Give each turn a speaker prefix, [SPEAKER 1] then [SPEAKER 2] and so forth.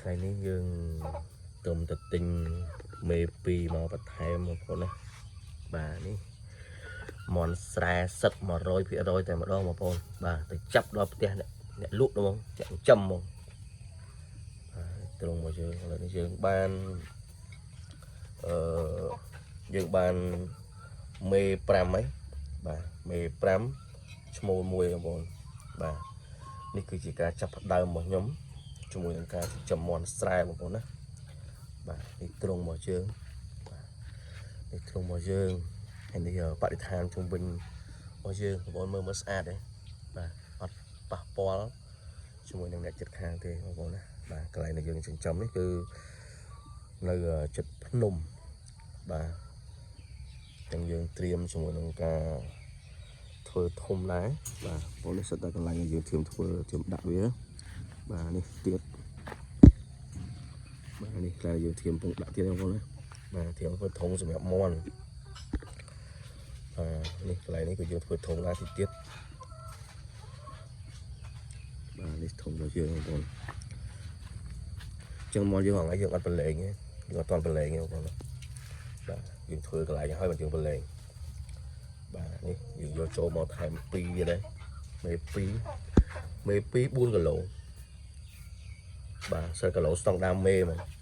[SPEAKER 1] ថ្ងៃនេះយើងទៅទៅទិញមេ2មកបន្ថែមបងប្អូនណាបាទនេះមន់ស្រែសិត100%តែម្ដងបងប្អូនបាទទៅចាប់ដល់ផ្ទះអ្នកអ្នកលក់ហ្មងចាក់ចិញ្ចឹមហ្មងបាទត្រង់មកយើងឥឡូវនេះយើងបានអឺយើងបានមេ5ហើយបាទមេ5ឈ្មោលមួយបងប្អូនបាទនេះគឺជាការចាប់ផ្ដើមរបស់ខ្ញុំ ជាមួយនឹងការចិញ្ចឹមមាន់ស្រែបងប្អូនណាបាទនេះទ្រង់របស់យើងបាទនេះទ្រង់របស់យើងហើយនេះបរិស្ថានជុំវិញរបស់យើងបងប្អូនមើលមើលស្អាតទេបាទអត់ប៉ះពាល់ជាមួយនឹងអ្នកជិតខាងទេបងប្អូនណាបាទកន្លែងដែលយើងចិញ្ចឹមនេះគឺនៅជិតភ្នំបាទទាំងយើងត្រៀមជាមួយនឹងការធ្វើធំដែរបាទបងប្អូននេះសិតតែកន្លែងដែលយើងត្រៀមធ្វើត្រៀមដាក់វាបាទនេះទៀតបាទនេះខ្លាយើងធៀមពងដាក់ទៀតបងប្អូនណាបាទធៀមធ្វើធុងសម្រាប់មន់បាទនេះកន្លែងនេះក៏យើងធ្វើធុងដែរតិចទៀតបាទនេះធុងរបស់យើងបងប្អូនចឹងមន់យើងថ្ងៃយើងអត់ប្រឡែងទេយើងអត់តន់ប្រឡែងទេបងប្អូនបាទយើងធ្វើកន្លែងហើយបើយើងប្រឡែងបាទនេះយើងយកចូលមកថែម2ទៀតដែរមេ2មេ2 4គីឡូបាទសិលគីឡូស្តង់ដាមេហ្មង។